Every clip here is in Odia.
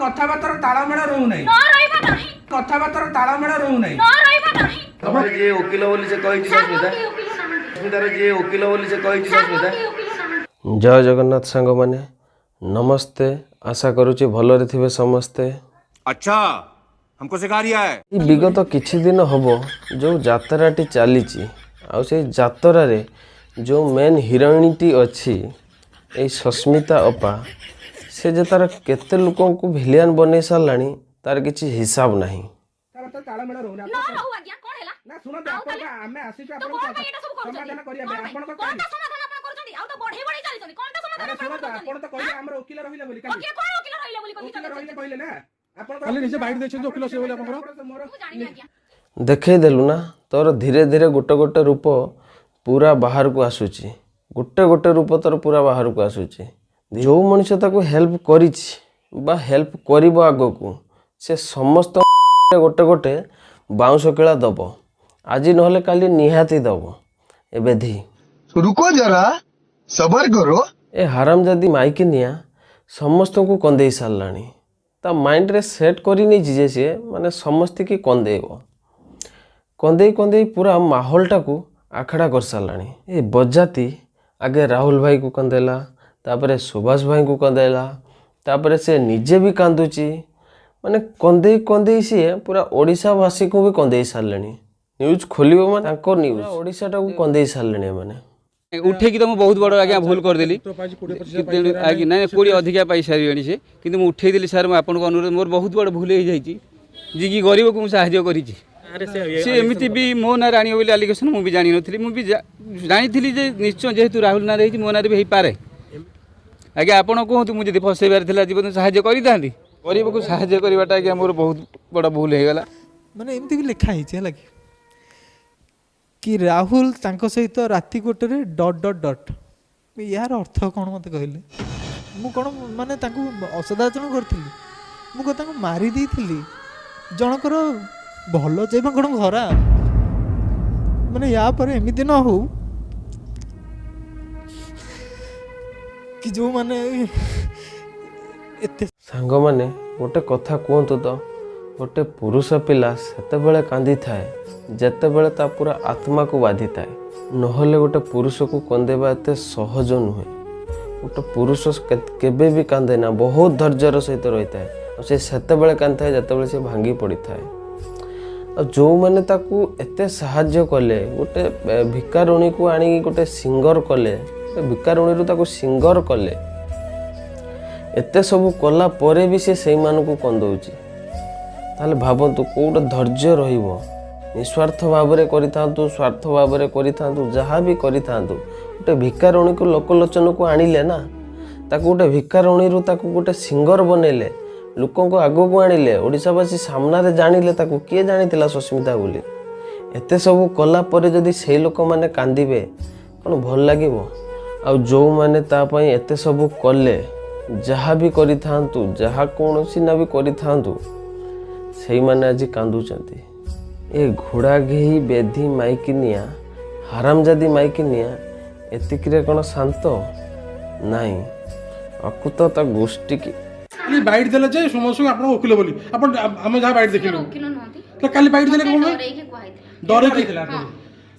କଥାବାର୍ତ୍ତାର ତାଳମେଳ ରହୁନାହିଁ। ନ ରହିବ ନାହିଁ। କଥାବାର୍ତ୍ତାର ତାଳମେଳ ରହୁନାହିଁ। ନ ରହିବ ନାହିଁ। ତମର ଯିଏ ଓକିଲ ବୋଲି ସେ କହିଛି ସାର୍, ସସ୍ମିତା ମୋର କେହି ଓକିଲ ନାହାନ୍ତି। ସସ୍ମିତାର ଯିଏ ଓକିଲ ବୋଲି ସେ କହିଛି ସାର୍, ମୋର ସସ୍ମିତା କେହି ଓକିଲ ନାହାନ୍ତି। ଜୟ ଜଗନ୍ନାଥ ସାଙ୍ଗମାନେ, ନମସ୍ତେ। ଆଶା କରୁଛି ଭଲରେ ଥିବେ ସମସ୍ତେ। अच्छा, हमको सिखा रिया है। ଏଇ ବିଗତ କିଛି ଦିନ ହେବ ଯେଉଁ ଯାତ୍ରାଟି ଚାଲିଛି, ଆଉ ସେଇ ଯାତ୍ରାରେ ଯେଉଁ ମେନ୍ ହିରୋଇନଟି ଅଛି, ଏଇ ସସ୍ମିତା ଅପା, ସେ ଯେ ତାର କେତେ ଲୋକଙ୍କୁ ଭିଲିଆନ ବନେଇ ସାରିଲାଣି ତାର କିଛି ହିସାବ ନାହିଁ। କଥାବାର୍ତ୍ତା ତାଳମେଳ ରହୁନି। ନ ରହୁ ଆଜ୍ଞା, କଣ ହେଲା? ନା, ଶୁଣନ୍ତୁ। ଆଉ ଆପଣଙ୍କ ତାହେଲେ? ଆମେ ଆସିଛୁ ତ ଆପଣଙ୍କ କଣ ପାଇଁ ଏଇଟା ସବୁ କରୁଛନ୍ତି? ସମାଧାନ କରିବା କଣ ପାଇଁ ପାଇଁ? ଆପଣଙ୍କ କଣଟା ସମାଧାନ ଆପଣ କରୁଛନ୍ତି? ଆଉ ତ ବଢେଇ ବଢେଇ ଚାଲିଛନ୍ତି। କଣଟା ସମାଧାନ ଆରେ ଆପଣ ଶୁଣନ୍ତୁ, କରୁଛନ୍ତି? ଆପଣ ତ କହିଲେ ଆମର ଓକିଲ ରହିଲେ ବୋଲି କାଲି। ଓକିଲ କଣ? ଓକିଲ ରହିଲେ ବୋଲି ଓକିଲ କହିକି ରହିଲେ କହିଲେ ନା ଆପଣ? କାଲି ନିଜେ ବାଇଟ୍ ଦେଇଛନ୍ତି ଓକିଲ ସେ ବୋଲି ଆପଣଙ୍କର। ମୋର ମୁଁ ଜାଣିନି ଆଜ୍ଞା। ଦେଖେଇଦେଲୁ ନା, ତୋର ଧୀରେ ଧୀରେ ଗୋଟେ ଗୋଟେ ରୂପ ପୁରା ବାହାରକୁ ଆସୁଛି। ଗୋଟେ ଗୋଟେ ରୂପ ତୋର ପୁରା ବାହାରକୁ ଆସୁଛି। ଯେଉଁ ମଣିଷ ତାକୁ ହେଲ୍ପ କରିଛି ବା ହେଲ୍ପ କରିବ ଆଗକୁ, ସେ ସମସ୍ତ ଗୋଟେ ଗୋଟେ ବାଉଁଶ କିଳା ଦବ, ଆଜି ନହେଲେ କାଲି ନିହାତି ଦବ। ଏ ବେଧି रुको जरा, सबर करो। ଏ ହାରାମଜାଦି ମାଇକିନିଆ ସମସ୍ତଙ୍କୁ କନ୍ଦେଇ ସାରିଲାଣି। ତା ମାଇଣ୍ଡରେ ସେଟ୍ କରି ନେଇଛି ଯେ ସିଏ ମାନେ ସମସ୍ତିକି କନ୍ଦେଇବ। କନ୍ଦେଇ କନ୍ଦେଇ ପୁରା ମାହୋଲଟାକୁ ଆଖଡ଼ା କରିସାରିଲାଣି। ଏ ବଜାତି ଆଗେ ରାହୁଲ ଭାଇକୁ କନ୍ଦେଇଲା, ତାପରେ ସୁଭାଷ ଭାଇଙ୍କୁ କନ୍ଦେଇଲା, ତାପରେ ସେ ନିଜେ ବି କାନ୍ଦୁଛି। ମାନେ କନ୍ଦେଇ କନ୍ଦେଇ ସିଏ ପୁରା ଓଡ଼ିଶାବାସୀକୁ ବି କନ୍ଦେଇ ସାରିଲେଣି। ନ୍ୟୁଜ୍ ଖୋଲିବ ମାନେ ତାଙ୍କ ନ୍ୟୁଜ୍, ଓଡ଼ିଶାଟାକୁ କନ୍ଦେଇ ସାରିଲେଣି ଏମାନେ। ଉଠେଇକି ତ ମୁଁ ବହୁତ ବଡ଼ ଆଜ୍ଞା ଭୁଲ କରିଦେଲି। ତ ପାଇଛି 20-25 କିନ୍ତୁ ଆଜ୍ଞା ନାଇଁ, 20 ଅଧିକା ପାଇସାରିବେଣି ସେ। କିନ୍ତୁ ମୁଁ ଉଠେଇଦେଲି ସାର୍, ମୁଁ ଆପଣଙ୍କୁ ଅନୁରୋଧ, ମୋର ବହୁତ ବଡ଼ ଭୁଲ ହେଇଯାଇଛି। ଯିଏକି ଗରିବକୁ ମୁଁ ସାହାଯ୍ୟ କରିଛି, ସେ ଏମିତି ବି ମୋ ନାଁରେ ଆଣିବ ବୋଲି ଆଲିଗେସନ୍ ମୁଁ ବି ଜାଣିନଥିଲି। ମୁଁ ବି ଜାଣିଥିଲି ଯେ ନିଶ୍ଚୟ ଯେହେତୁ ରାହୁଲ ନାଁରେ ହେଇଛି, ମୋ ନାଁରେ ବି ହେଇପାରେ। ଆଜ୍ଞା ଆପଣ କୁହନ୍ତୁ, ମୁଁ ଯଦି ଫସେଇବାର ଥିଲା ଜୀବନ ସାହାଯ୍ୟ କରିଥାନ୍ତି। ଗରିବକୁ ସାହାଯ୍ୟ କରିବାଟା ଆଜ୍ଞା ମୋର ବହୁତ ବଡ଼ ଭୁଲ ହେଇଗଲା। ମାନେ ଏମିତି ବି ଲେଖା ହେଇଛି ହେଲା କି କି ରାହୁଲ ତାଙ୍କ ସହିତ ରାତି 1ରେ ଡଟ୍ ଡଟ୍ ଡଟ୍। ଏହାର ଅର୍ଥ କ'ଣ ମୋତେ କହିଲେ? ମୁଁ କ'ଣ ମାନେ ତାଙ୍କୁ ଅସଦାଚରଣ କରିଥିଲି? ମୁଁ କ'ଣ ତାଙ୍କୁ ମାରି ଦେଇଥିଲି? ଜଣଙ୍କର ଭଲ ଚାହିଁବା କ'ଣ ଖରାପ? ମାନେ ୟା ପରେ ଏମିତି ନ ହଉ କି ଯେଉଁମାନେ ଏତେ ସାଙ୍ଗମାନେ, ଗୋଟେ କଥା କୁହନ୍ତୁ ତ, ଗୋଟେ ପୁରୁଷ ପିଲା ସେତେବେଳେ କାନ୍ଦିଥାଏ ଯେତେବେଳେ ତା ପୁରା ଆତ୍ମାକୁ ବାଧିଥାଏ। ନହେଲେ ଗୋଟେ ପୁରୁଷକୁ କନ୍ଦେଇବା ଏତେ ସହଜ ନୁହେଁ। ଗୋଟେ ପୁରୁଷ କେବେ ବି କାନ୍ଦେ ନା, ବହୁତ ଧୈର୍ଯ୍ୟର ସହିତ ରହିଥାଏ। ଆଉ ସେ ସେତେବେଳେ କାନ୍ଦିଥାଏ ଯେତେବେଳେ ସେ ଭାଙ୍ଗି ପଡ଼ିଥାଏ। ଆଉ ଯେଉଁମାନେ ତାକୁ ଏତେ ସାହାଯ୍ୟ କଲେ, ଗୋଟେ ଭିକାରୁଣୀକୁ ଆଣିକି ଗୋଟେ ସିଙ୍ଗର କଲେ, ଗୋଟେ ଭିକାରୁଣୀରୁ ତାକୁ ସିଙ୍ଗର କଲେ, ଏତେ ସବୁ କଲା ପରେ ବି ସେ ସେଇମାନଙ୍କୁ କନ୍ଦଉଛି, ତାହେଲେ ଭାବନ୍ତୁ କେଉଁଟା ଧୈର୍ଯ୍ୟ ରହିବ। ନିସ୍ୱାର୍ଥ ଭାବରେ କରିଥାନ୍ତୁ, ସ୍ୱାର୍ଥ ଭାବରେ କରିଥାନ୍ତୁ, ଯାହା ବି କରିଥାନ୍ତୁ, ଗୋଟେ ଭିକାରୁଣୀକୁ ଲୋକଲୋଚନକୁ ଆଣିଲେ ନା, ତାକୁ ଗୋଟେ ଭିକାରୁଣୀରୁ ତାକୁ ଗୋଟେ ସିଙ୍ଗର ବନେଇଲେ, ଲୋକଙ୍କ ଆଗକୁ ଆଣିଲେ, ଓଡ଼ିଶାବାସୀ ସାମ୍ନାରେ ଜାଣିଲେ ତାକୁ। କିଏ ଜାଣିଥିଲା ସସ୍ମିତା ବୋଲି? ଏତେ ସବୁ କଲା ପରେ ଯଦି ସେଇ ଲୋକମାନେ କାନ୍ଦିବେ, କ'ଣ ଭଲ ଲାଗିବ? ଆଉ ଯେଉଁମାନେ ତା ପାଇଁ ଏତେ ସବୁ କଲେ, ଯାହା ବି କରିଥାନ୍ତୁ, ଯାହା କୌଣସି ନା ବି କରିଥାନ୍ତୁ, ସେଇମାନେ ଆଜି କାନ୍ଦୁଛନ୍ତି। ଏ ଘୋଡ଼ା ଘେହି ବେଧି ମାଇକିନିଆ, ହାରାମଜାଦି ମାଇକିନିଆ ଏତିକିରେ କ'ଣ ଶାନ୍ତ ନାଇଁ? ଆକୁ ତ ତା ଗୋଷ୍ଠୀକି କାଲି ବାଇଟ୍ ଦେଲେ ଯେ ସମସ୍ତଙ୍କୁ ଆପଣ ଓକିଲ ବୋଲି। ଆପଣ ଆମେ ଯାହା ବାଇଟ୍ ଦେଖିଲୁ ଓକିଲ ନୁହନ୍ତି। ତ କାଲି ବାଇଟ୍ ଦେଲେ ମତେ କ'ଣ ପାଇଁ? ଡରେଇକି କୁହାହେଇଥିଲା। ଡରେଇକି? ହଁ,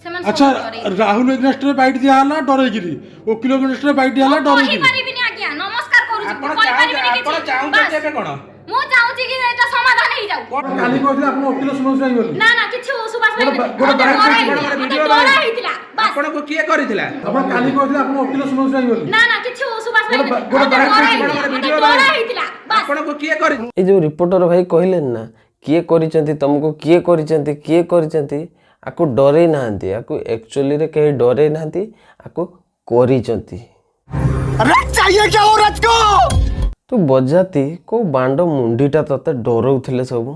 ସେମାନେ ଆଚ୍ଛା, ସବୁ ଡରେଇଥିଲେ। ରାହୁଲ ଏଗନେଷ୍ଟରେ ବାଇଟ୍ ଦିଆହେଲା ଡରେଇକିରି, ଓକିଲ ଏଗନେଷ୍ଟରେ ବାଇଟ୍ ଦିଆହେଲା ମୁଁ ଡରେଇକିରି। କହିପାରିବିନି ଆଜ୍ଞା, ନମସ୍କାର କରୁଛି। ଆପଣ ମୁଁ କହିପାରିବିନି ଆପଣ କିଛି। ଚାହୁଁଛନ୍ତି ବାସ୍। ଏବେ କ'ଣ? ମୁଁ ଚାହୁଁଛି କି ଏଇଟା ସମାଧାନ ହେଇଯାଉ। କାଲି କହିଥିଲେ ଆପଣ ଓକିଲ ସୁଭାଷ ଭାଇ ବୋଲି। ନା ନା, କିଛି ସୁଭାଷ ଭାଇ ଗୋଟେ ମତେ ବାଇଟ୍ ଡରା ଆପଣଙ୍କର ହେଇଥିଲା, ମତେ ଭିଡିଓ ଡରା ବାହାରିଛି। ହେଇଥିଲା ବାସ୍। ଆପଣଙ୍କୁ କିଏ କରିଥିଲା? ଆପଣ କାଲି କହିଥିଲେ ଆପଣ ଓକିଲ ସୁଭାଷ ଭାଇ ବୋଲି। ନା ନା, କିଛି ସୁଭାଷ ଭାଇ ଗୋଟେ ମତେ ବାଇଟ୍ ଡରା ଆପଣଙ୍କର ହେଇଥିଲା, ମତେ ଭିଡିଓ ଡରା ବାହାରିଛି। ହେଇଥିଲା ବାସ୍। ଆପଣଙ୍କୁ କିଏ କରି ଏଇ ଯେଉଁ ରିପୋର୍ଟର ଭାଇ କହିଲେନି ନା, କିଏ କରିଛନ୍ତି ତମକୁ, କିଏ କରିଛନ୍ତି, କିଏ କରିଛନ୍ତି, ଆକୁ ଡରେଇ ନାହାନ୍ତି। ଆକୁ ଆକ୍ଚୁଆଲିରେ କେହି ଡରେଇ ନାହାନ୍ତି, ଆକୁ କରିଛନ୍ତି। अरे चाहिए क्या औरत को? ତୁ ବଜାତି କେଉଁ ବାଣ୍ଡ ମୁଣ୍ଡିଟା ତତେ ଡରଉଥିଲେ ସବୁ?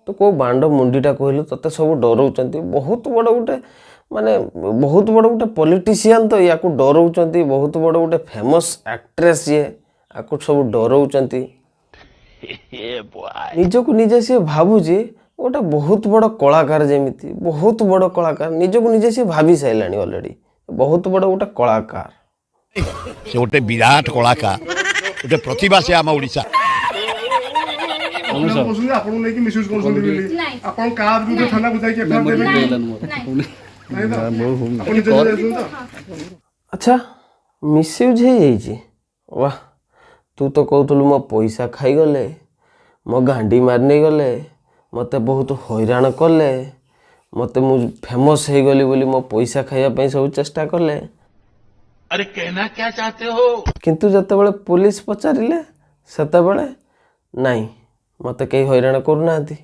ତୁ କେଉଁ ବାଣ୍ଡ ମୁଣ୍ଡିଟା କହିଲୁ ତତେ ସବୁ ଡରଉଛନ୍ତି? ବହୁତ ବଡ଼ ଗୋଟେ, ମାନେ ବହୁତ ବଡ଼ ଗୋଟେ ପଲିଟିସିଆନ୍ ତ ୟାକୁ ଡରଉଛନ୍ତି। ବହୁତ ବଡ଼ ଗୋଟେ ଫେମସ୍ ଆକ୍ଟ୍ରେସ୍ ଇଏ, ଆକୁ ସବୁ ଡରଉଛନ୍ତି। ନିଜକୁ ନିଜେ ସିଏ ଭାବୁଛି ଗୋଟେ ବହୁତ ବଡ଼ କଳାକାର, ଯେମିତି ବହୁତ ବଡ଼ କଳାକାର। ନିଜକୁ ନିଜେ ସିଏ ଭାବି ସାରିଲାଣି ଅଲରେଡ଼ି ବହୁତ ବଡ଼ ଗୋଟେ କଳାକାର। ସେ ଗୋଟେ ବିରାଟ କଳାକାର, ଗୋଟେ ପ୍ରତିଭା ସେ ଆମ ଓଡ଼ିଶା। କହୁଛନ୍ତି ଆପଣଙ୍କୁ ନେଇକି ମିସୟୁଜ କରୁଛନ୍ତି ବୋଲି। ନାଇଁ। ଆପଣ କାହା ବିରୁଦ୍ଧରେ ଥାନାକୁ ଯାଇକି ଏଫଆଇଆର ଦେବେ କି? ନାଇଁ। ନାଇଁ ତ? ଆପଣ ନିଜେ ନିଜେ ଯାଉଛନ୍ତି ତ? ଆଚ୍ଛା, ମିସୟୁଜ୍ ହେଇଯାଇଛି। ୱାହ, ତୁ ତ କହୁଥିଲୁ ମୋ ପଇସା ଖାଇଗଲେ, ମୋ ଗାଣ୍ଡି ମାରି ନେଇଗଲେ, ମୋତେ ବହୁତ ହଇରାଣ କଲେ, ମୋତେ ମୁଁ ଫେମସ୍ ହେଇଗଲି ବୋଲି ମୋ ପଇସା ଖାଇବା ପାଇଁ ସବୁ ଚେଷ୍ଟା କଲେ। अरे, कहना क्या चाहते हो? କିନ୍ତୁ ଯେତେବେଳେ ପୋଲିସ ପଚାରିଲେ, ସେତେବେଳେ ନାଇଁ, ମୋତେ କେହି ହଇରାଣ କରୁନାହାନ୍ତି,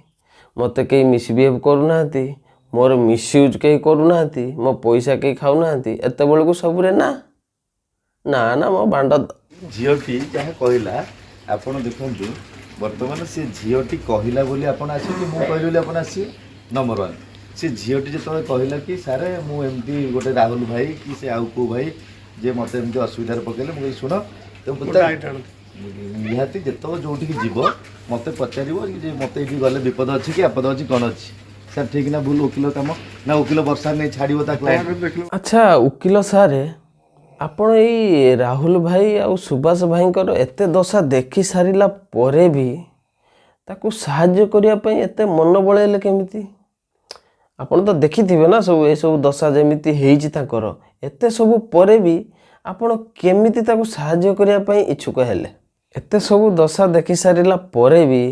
ମୋତେ କେହି ମିସବିହେଭ୍ କରୁନାହାନ୍ତି, ମୋର ମିସୟୁଜ୍ କେହି କରୁନାହାନ୍ତି, ମୋ ପଇସା କେହି ଖାଉନାହାନ୍ତି। ଏତେବେଳକୁ ସବୁରେ ନା ନା ନା ମୋ ବାଣ୍ଡ। ଝିଅଟି ଯାହା କହିଲା, ଆପଣ ଦେଖନ୍ତୁ, ବର୍ତ୍ତମାନ ସେ ଝିଅଟି କହିଲା ବୋଲି ଆପଣ ଆସିବେ କି ମୁଁ କହିଲି ବୋଲି ଆପଣ ଆସିବେ? ନମ୍ବର ୱାନ୍, ସେ ଝିଅଟି ଯେତେବେଳେ କହିଲା କି ସାରେ, ମୁଁ ଏମିତି ଗୋଟେ ରାହୁଲ ଭାଇ କି ସେ ଆଉ କେଉଁ ଭାଇ ଯେ ମୋତେ ଏମିତି ଅସୁବିଧାରେ ପକେଇଲେ, ମୁଁ କହିଲି, ଶୁଣ, ନିହାତି ଯେତେବେଳେ ଯେଉଁଠିକି ଯିବ, ମୋତେ ପଚାରିବ କି ଯେ ମୋତେ ଏଇଠି ଗଲେ ବିପଦ ଅଛି କି ଆପଦ ଅଛି, କ'ଣ ଅଛି। ସାର୍, ଠିକ୍ ନା ଭୁଲ ଓକିଲ କାମ? ନା ଓକିଲ ବର୍ଷା ନେଇ ଛାଡ଼ିବ ତା କ୍ଲାଏଣ୍ଟ? ଆଚ୍ଛା ଓକିଲ ସାରେ, ଆପଣ ଏଇ ରାହୁଲ ଭାଇ ଆଉ ସୁଭାଷ ଭାଇଙ୍କର ଏତେ ଦଶା ଦେଖି ସାରିଲା ପରେ ବି ତାକୁ ସାହାଯ୍ୟ କରିବା ପାଇଁ ଏତେ ମନ ବଳେଇଲେ କେମିତି? ଆପଣ ତ ଦେଖିଥିବେ ନା ସବୁ ଏସବୁ ଦଶା ଯେମିତି ହେଇଛି ତାଙ୍କର। ଏତେ ସବୁ ପରେ ବି ଆପଣ କେମିତି ତାକୁ ସାହାଯ୍ୟ କରିବା ପାଇଁ ଇଚ୍ଛୁକ ହେଲେ? ଏତେ ସବୁ ଦଶା ଦେଖି ସାରିଲା ପରେ ବି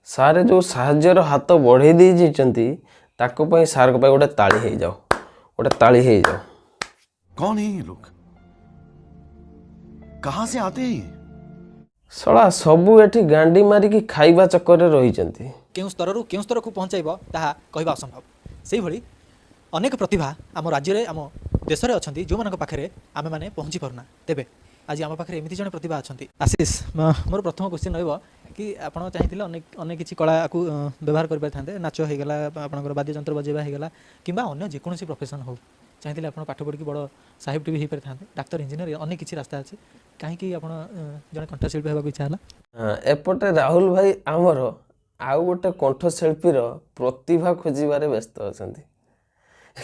ସାର୍ ଯେଉଁ ସାହାଯ୍ୟର ହାତ ବଢ଼େଇ ଦେଇଯାଇଛନ୍ତି, ତାଙ୍କ ପାଇଁ, ସାର୍ଙ୍କ ପାଇଁ ଗୋଟେ ତାଳି ହେଇଯାଉ, ଗୋଟେ ତାଳି ହେଇଯାଉ। कौन है ये लोग? कहां से आते हैं ये? ଶଳା ସବୁ ଏଠି ଗାଣ୍ଡି ମାରିକି ଖାଇବା ଚକ୍କରରେ ରହିଛନ୍ତି। କେଉଁ ସ୍ତରରୁ କେଉଁ ସ୍ତରକୁ ପହଞ୍ଚାଇବ, ତାହା କହିବା ଅସମ୍ଭବ। ସେଇଭଳି ଅନେକ ପ୍ରତିଭା ଆମ ରାଜ୍ୟରେ, ଆମ ଦେଶରେ ଅଛନ୍ତି, ଯେଉଁମାନଙ୍କ ପାଖରେ ଆମେମାନେ ପହଞ୍ଚି ପାରୁନା। ତେବେ ଆଜି ଆମ ପାଖରେ ଏମିତି ଜଣେ ପ୍ରତିଭା ଅଛନ୍ତି, ଆଶିଷ। ମୋର ପ୍ରଥମ କ୍ୱେଶ୍ଚିନ୍ ରହିବ କି ଆପଣ ଚାହିଁଥିଲେ ଅନେକ ଅନେକ କିଛି କଳାକୁ ବ୍ୟବହାର କରିପାରିଥାନ୍ତେ। ନାଚ ହେଇଗଲା, ଆପଣଙ୍କର ବାଦ୍ୟଯନ୍ତ୍ର ବଜେଇବା ହେଇଗଲା, କିମ୍ବା ଅନ୍ୟ ଯେକୌଣସି ପ୍ରଫେସନ୍ ହଉ, ଚାହିଁଥିଲେ ଆପଣ ପାଠ ପଢ଼ିକି ବଡ଼ ସାହେବଟି ବି ହେଇପାରିଥାନ୍ତେ, ଡାକ୍ତର, ଇଞ୍ଜିନିୟର, ଅନେକ କିଛି ରାସ୍ତା ଅଛି। କାହିଁକି ଆପଣ ଜଣେ କଣ୍ଠଶିଳ୍ପୀ ହେବାକୁ ଇଚ୍ଛା ହେଲା? ହଁ, ଏପଟେ ରାହୁଲ ଭାଇ ଆମର ଆଉ ଗୋଟେ କଣ୍ଠଶିଳ୍ପୀର ପ୍ରତିଭା ଖୋଜିବାରେ ବ୍ୟସ୍ତ ଅଛନ୍ତି।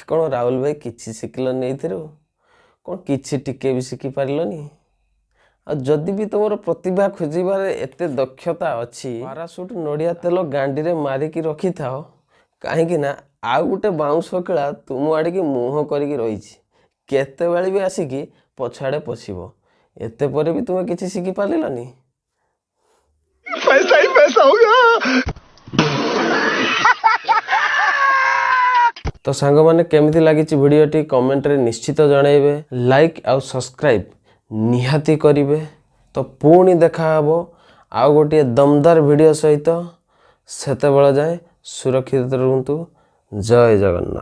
କ'ଣ ରାହୁଲ ଭାଇ, କିଛି ଶିଖିଲନି ଏଇଥିରୁ? କ'ଣ କିଛି ଟିକେ ବି ଶିଖିପାରିଲନି? ଆଉ ଯଦି ବି ତୁମର ପ୍ରତିଭା ଖୋଜିବାରେ ଏତେ ଦକ୍ଷତା ଅଛି, ପାରାସୁଟ୍ ନଡ଼ିଆ ତେଲ ଗାଣ୍ଡିରେ ମାରିକି ରଖିଥାଅ, କାହିଁକି ନା ଆଉ ଗୋଟେ ବାଉଁଶ କିଳା ତୁମ ଆଡ଼ିକି ମୁହଁ କରିକି ରହିଛି, କେତେବେଳେ ବି ଆସିକି ପଛଆଡ଼େ ପଶିବ। ଏତେ ପରେ ବି ତୁମେ କିଛି ଶିଖିପାରିଲନି? पैसा ही पैसा होगा। ତ ସାଙ୍ଗମାନେ, କେମିତି ଲାଗିଛି ଭିଡ଼ିଓଟି କମେଣ୍ଟରେ ନିଶ୍ଚିତ ଜଣାଇବେ। ଲାଇକ୍ ଆଉ ସବସ୍କ୍ରାଇବ୍ ନିହାତି କରିବେ। ତ ପୁଣି ଦେଖାହେବ ଆଉ ଗୋଟିଏ ଦମଦାର ଭିଡ଼ିଓ ସହିତ। ସେତେବେଳେ ଯାଏଁ ସୁରକ୍ଷିତ ରୁହନ୍ତୁ। ଜୟ ଜଗନ୍ନାଥ।